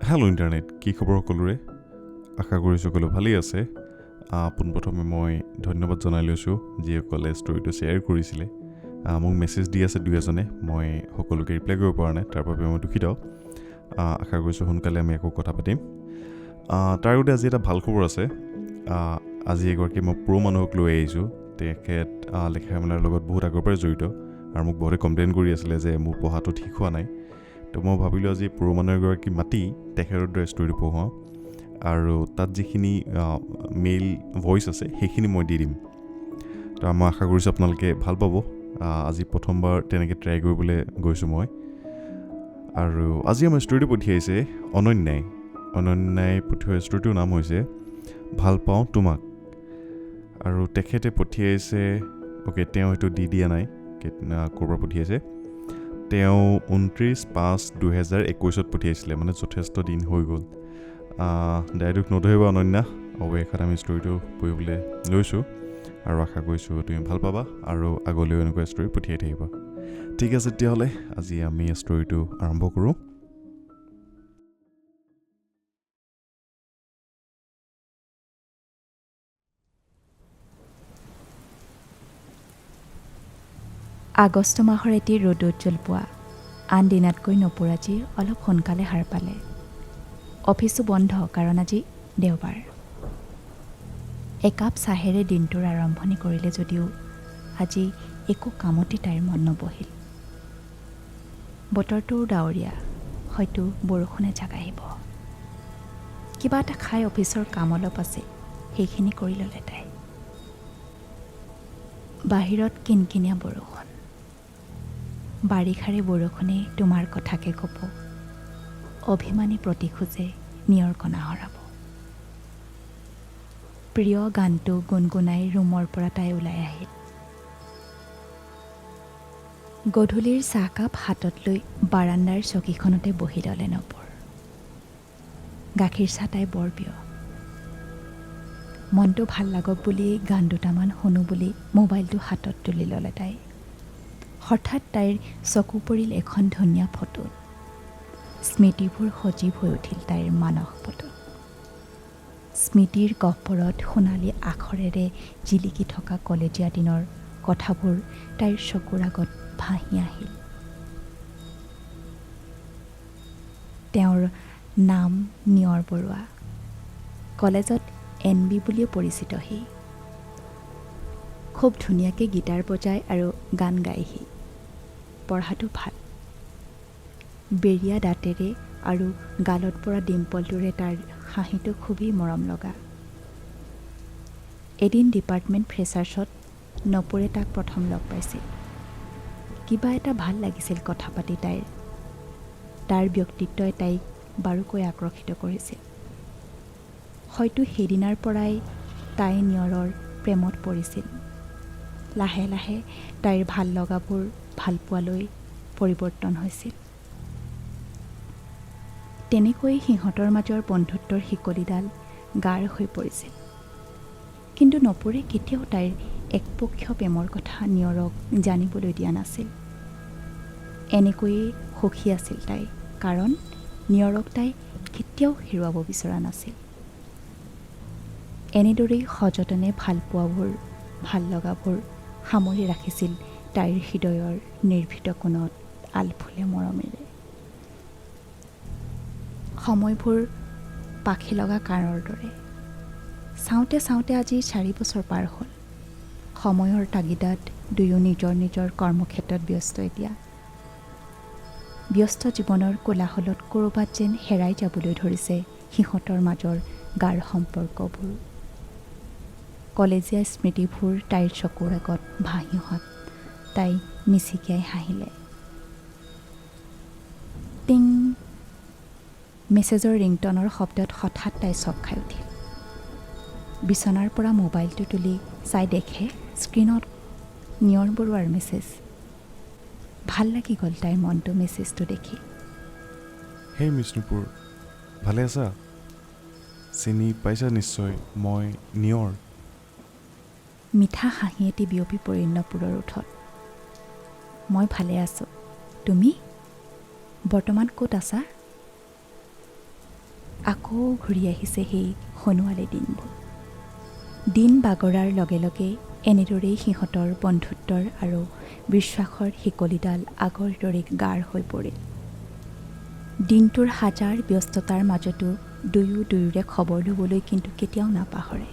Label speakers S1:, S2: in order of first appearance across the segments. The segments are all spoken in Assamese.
S1: হেল্ল' ইণ্টাৰনেট, কি খবৰ সকলোৰে? আশা কৰিছোঁ সকলো ভালেই আছে। পোনপ্ৰথমে মই ধন্যবাদ জনাই লৈছোঁ যিসকলে ষ্টৰিটো শ্বেয়াৰ কৰিছিলে। মোক মেছেজ দি আছে দুই এজনে, মই সকলোকে ৰিপ্লাই কৰিব পৰা নাই, তাৰ বাবে মই দুখিত। আশা কৰিছোঁ সোনকালে আমি আকৌ কথা পাতিম। তাৰ আগতে আজি এটা ভাল খবৰ আছে। আজি এগৰাকী মই প্ৰ' মানুহক লৈ আহিছোঁ। তেখেত লেখা মেলাৰ লগত বহুত আগৰ পৰাই জড়িত আৰু মোক বহুতে কমপ্লেইন কৰি আছিলে যে মোৰ পঢ়াটো ঠিক হোৱা নাই। তো মই ভাবিলোঁ আজি প্ৰ' মানুহ এগৰাকী মাতি তেখেতৰ দৰে ষ্টৰিটো পঢ়ুৱাওঁ আৰু তাত যিখিনি মেইল ভইচ আছে সেইখিনি মই দি দিম। তো মই আশা কৰিছোঁ আপোনালোকে ভাল পাব। আজি প্ৰথমবাৰ তেনেকৈ ট্ৰাই কৰিবলৈ গৈছোঁ মই। আৰু আজি আমাৰ ষ্টৰিটো পঠিয়াইছে অনন্যাই। অনন্যাই পঠিওৱা ষ্টৰিটোৰ নাম হৈছে ভাল পাওঁ তোমাক। আৰু তেখেতে পঠিয়াইছে, অ'কে, তেওঁ সেইটো দি দিয়া নাই ক'ৰ পৰা পঠিয়াইছে। তেওঁ 29/5/2021 পঠিয়াইছিলে, মানে যথেষ্ট দিন হৈ গ'ল। দায়দোষ নধৰিব অনন্যা, অৱশেষত আমি ষ্টৰিটো পঢ়িবলৈ লৈছোঁ আৰু আশা কৰিছোঁ তুমি ভাল পাবা আৰু আগলৈও এনেকুৱা ষ্টৰি পঠিয়াই থাকিবা। ঠিক আছে, তেতিয়াহ'লে আজি আমি ষ্টৰিটো আৰম্ভ কৰোঁ।
S2: আগষ্ট মাহৰ এটি ৰ'দোজ্জ্বল পুৱা। আন দিনাতকৈ নপুৰ আজি অলপ সোনকালে সাৰ পালে। অফিচো বন্ধ কাৰণ আজি দেওবাৰ। একাপ চাহেৰে দিনটোৰ আৰম্ভণি কৰিলে যদিও আজি একো কামতে তাইৰ মন নবহিল। বতৰটোও ডাৱৰীয়া, হয়তো বৰষুণে জাক আহিব। কিবা এটা খাই অফিচৰ কাম অলপ আছিল, সেইখিনি কৰি ল'লে তাই। বাহিৰত কিনকিনীয়া বৰষুণ। বাৰিষাৰে বৰষুণে তোমাৰ কথাকে ক'ব, অভিমানী প্ৰতিখোজে নিয়ৰ কণা হৰাব। প্ৰিয় গানটো গুণগুণাই ৰুমৰ পৰা তাই ওলাই আহিল। গধূলিৰ চাহকাপ হাতত লৈ বাৰাণ্ডাৰ চকীখনতে বহি ল'লে নপুৰ। গাখীৰ চাহ তাই বৰ প্ৰিয়। মনটো ভাল লাগক বুলি গান দুটামান শুনো বুলি মোবাইলটো হাতত তুলি ল'লে তাই। হঠাৎ তাইৰ চকু পৰিল এখন ধুনীয়া ফটোত। স্মৃতিবোৰ সজীৱ হৈ উঠিল তাইৰ মানস পটত। স্মৃতিৰ গহ্বৰত সোণালী আখৰেৰে জিলিকি থকা কলেজীয়া দিনৰ কথাবোৰ তাইৰ চকুৰ আগত ভাঁহি আহিল। তেওঁৰ নাম নিয়ৰ বৰুৱা। কলেজত এন বি বুলিও পৰিচিত সি। খুব ধুনীয়াকৈ গীটাৰ বজায় আৰু গান গায় সি। পঢ়াটো ভাল। বেৰীয়া দাঁতেৰে আৰু গালত পৰা ডিম্পলটোৰে তাৰ হাঁহিটো খুবেই মৰম লগা। এদিন ডিপাৰ্টমেণ্ট ফ্ৰেছাৰ্ছত নপুৰে তাক প্ৰথম লগ পাইছিল। কিবা এটা ভাল লাগিছিল কথা পাতি তাইৰ। তাৰ ব্যক্তিত্বই তাইক বাৰুকৈ আকৰ্ষিত কৰিছিল। হয়তো সেইদিনাৰ পৰাই তাই নিয়ৰৰ প্ৰেমত পৰিছিল। লাহে লাহে তাইৰ ভাল লগাবোৰ ভালপোৱালৈ পৰিৱৰ্তন হৈছিল। তেনেকৈয়ে সিহঁতৰ মাজৰ বন্ধুত্বৰ শিকলিডাল গাঢ় হৈ পৰিছিল। কিন্তু নপুৰে কেতিয়াও তাইৰ একপক্ষীয় প্ৰেমৰ কথা নিয়ৰক জানিবলৈ দিয়া নাছিল। এনেকৈয়ে সুখী আছিল তাই, কাৰণ নিয়ৰক তাই কেতিয়াও হেৰুৱাব বিচৰা নাছিল। এনেদৰেই সযতনে ভালপোৱাবোৰ, ভাল লগাবোৰ সামৰি ৰাখিছিল তাইৰ হৃদয়ৰ নিৰ্ভীত কোণত আলফুলে মৰমেৰে। সময়বোৰ পাখি লগা কাঁড়ৰ দৰে। চাওঁতে চাওঁতে আজি 4 বছৰ পাৰ হ'ল। সময়ৰ তাগিদাত দুয়ো নিজৰ নিজৰ কৰ্মক্ষেত্ৰত ব্যস্ত এতিয়া। ব্যস্ত জীৱনৰ কোলাহলত ক'ৰবাত যেন হেৰাই যাবলৈ ধৰিছে সিহঁতৰ মাজৰ গাঢ় সম্পৰ্কবোৰ। কলেজীয়া স্মৃতিবোৰ তাইৰ চকুৰ আগত ভাঁহি অহাত তাই মিচিকিয়াই হাঁহিলে। টিং! মেছেজৰ ৰিংটনৰ শব্দত হঠাৎ তাই চক খাই উঠিল। বিচনাৰ পৰা মোবাইলটো তুলি চাই দেখে স্ক্ৰীণত নিয়ৰ বৰুৱাৰ মেছেজ। ভাল লাগি গ'ল তাইৰ মনটো মেছেজটো দেখি।
S1: হেই মিছ নুপুৰ, ভালে আছা? চিনি পাইছা নিশ্চয়, মই নিয়ৰ।
S2: মিঠা হাঁহি এটি বিয়পি পৰিল নপুৰৰ ওঠত। মই ভালে আছোঁ, তুমি বৰ্তমান ক'ত আছা? আকৌ ঘূৰি আহিছে সেই সোণোৱালী দিনবোৰ। দিন বাগৰাৰ লগে লগে এনেদৰেই সিহঁতৰ বন্ধুত্বৰ আৰু বিশ্বাসৰ শিকলিডাল আগৰ দৰে গাঢ় হৈ পৰিল। দিনটোৰ হাজাৰ ব্যস্ততাৰ মাজতো দুয়ো দুয়োৰে খবৰ ল'বলৈ কিন্তু কেতিয়াও নাপাহৰে।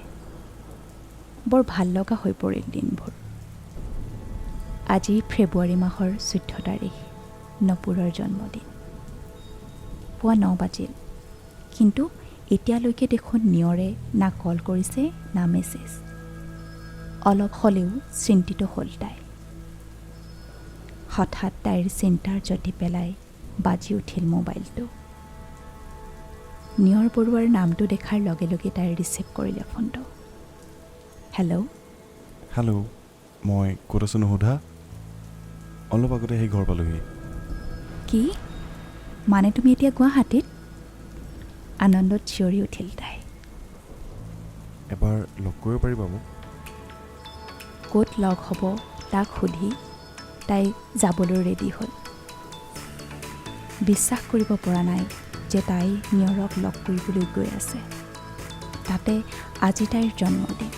S2: বৰ ভাল লগা হৈ পৰিল দিনবোৰ। আজি ফেব্ৰুৱাৰী মাহৰ 14 তাৰিখ, নপুৰৰ জন্মদিন। পুৱা 9 বাজিল, কিন্তু এতিয়ালৈকে দেখোন নিয়ৰে না কল কৰিছে না মেছেজ। অলপ হ'লেও চিন্তিত হ'ল তাই। হঠাৎ তাইৰ চিন্তাৰ যতি পেলাই বাজি উঠিল মোবাইলটো। নিয়ৰ বৰুৱাৰ নামটো দেখাৰ লগে লগে তাই ৰিচিভ কৰিলে ফোনটো। হেল্ল'।
S1: হেল্ল', মই ক'ত আছোঁ নুসুধা? অলপ আগতে সেই ঘৰ পালোহি।
S2: কি মানে, তুমি এতিয়া গুৱাহাটীত? আনন্দত চিঞৰি উঠিল তাই।
S1: এবাৰ লগ কৰিব পাৰিবা মোক?
S2: ক'ত লগ হ'ব তাক সুধি তাই যাবলৈ ৰেডি হ'ল। বিশ্বাস কৰিব পৰা নাই যে তাই নিয়ৰক লগ কৰিবলৈ গৈ আছে, তাতে আজি তাইৰ জন্মদিন।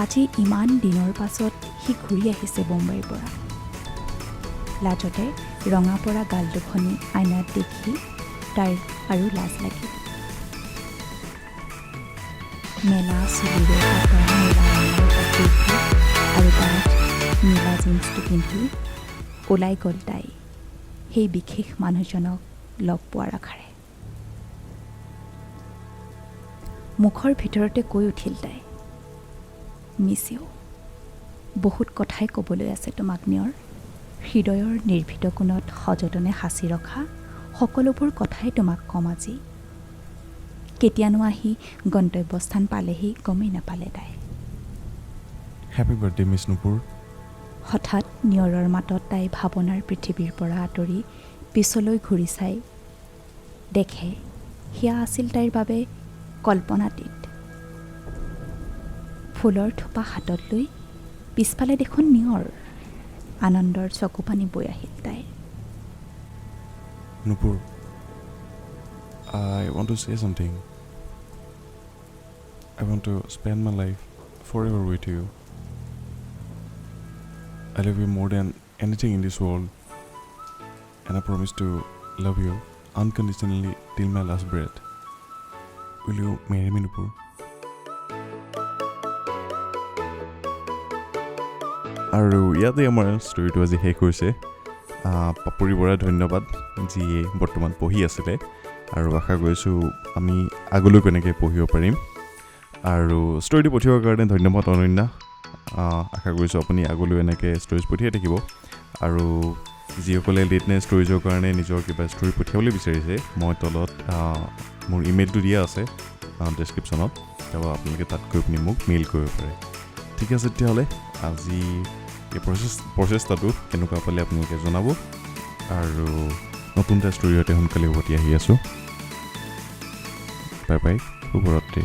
S2: আজি ইমান দিনৰ পাছত সি ঘূৰি আহিছে বোম্বাইৰ পৰা। লাজতে ৰঙা পৰা গাল দুখনি আইনাত দেখি তাইৰ আৰু লাজ লাগিল। মেলা চুলিৰে কটা নীলা ৰঙৰ এটা কুৰ্তি আৰু ডাঠ নীলা জিন্সটো পিন্ধি ওলাই গ'ল তাই সেই বিশেষ মানুহজনক লগ পোৱাৰ আশাৰে। মুখৰ ভিতৰতে কৈ উঠিল তাই, মিছ you. বহুত কথাই ক'বলৈ আছে তোমাক নিয়ৰ। হৃদয়ৰ নিৰ্ভীত কোণত সযতনে সাঁচি ৰখা সকলোবোৰ কথাই তোমাক ক'ম আজি। কেতিয়ানো আহি গন্তব্যস্থান পালেহি গমেই নাপালে তাই।
S1: Happy birthday, Miss Nupur.
S2: হঠাৎ নিয়ৰৰ মাতত তাই ভাৱনাৰ পৃথিৱীৰ পৰা আঁতৰি পিছলৈ ঘূৰি চাই দেখে সেয়া আছিল তাইৰ বাবে কল্পনাতীত। ফুলৰ থোপা হাতত লৈ পিছফালে দেখোন নিয়ৰ। আনন্দৰ চকুপানী বৈ আহিল তাইৰ।
S1: Nupur, I want to say something. I want to spend my life forever with you. I love you more than anything in this world, and I promise to love you unconditionally till my last breath. Will you marry me, Nupur? আৰু ইয়াতে আমাৰ ষ্টৰিটো আজি শেষ হৈছে। পাপৰি বৰা ধন্যবাদ, যিয়ে বৰ্তমান পঢ়ি আছিলে, আৰু আশা কৰিছোঁ আমি আগলৈকো এনেকৈ পঢ়িব পাৰিম। আৰু ষ্টৰিটো পঠিওৱাৰ কাৰণে ধন্যবাদ অনন্যা। আশা কৰিছোঁ আপুনি আগলৈও এনেকৈ ষ্টৰিজ পঠিয়াই থাকিব। আৰু যিসকলে লেট নাইট ষ্টৰিজৰ কাৰণে নিজৰ কিবা ষ্টৰি পঠিয়াবলৈ বিচাৰিছে, মই তলত মোৰ ইমেইলটো দিয়া আছে ডেছক্ৰিপশ্যনত, তাৰপৰা আপোনালোকে তাত গৈ পিনি মোক মেইল কৰিব পাৰে। ঠিক আছে, তেতিয়াহ'লে আজি এই প্ৰচেষ্টাটো কেনেকুৱা পালে আপোনালোকে জনাব। আৰু নতুন এটা ষ্টৰীৰ সৈতে সোনকালে উভতি আহি আছোঁ। বাই বাই, শুভৰাত্ৰি।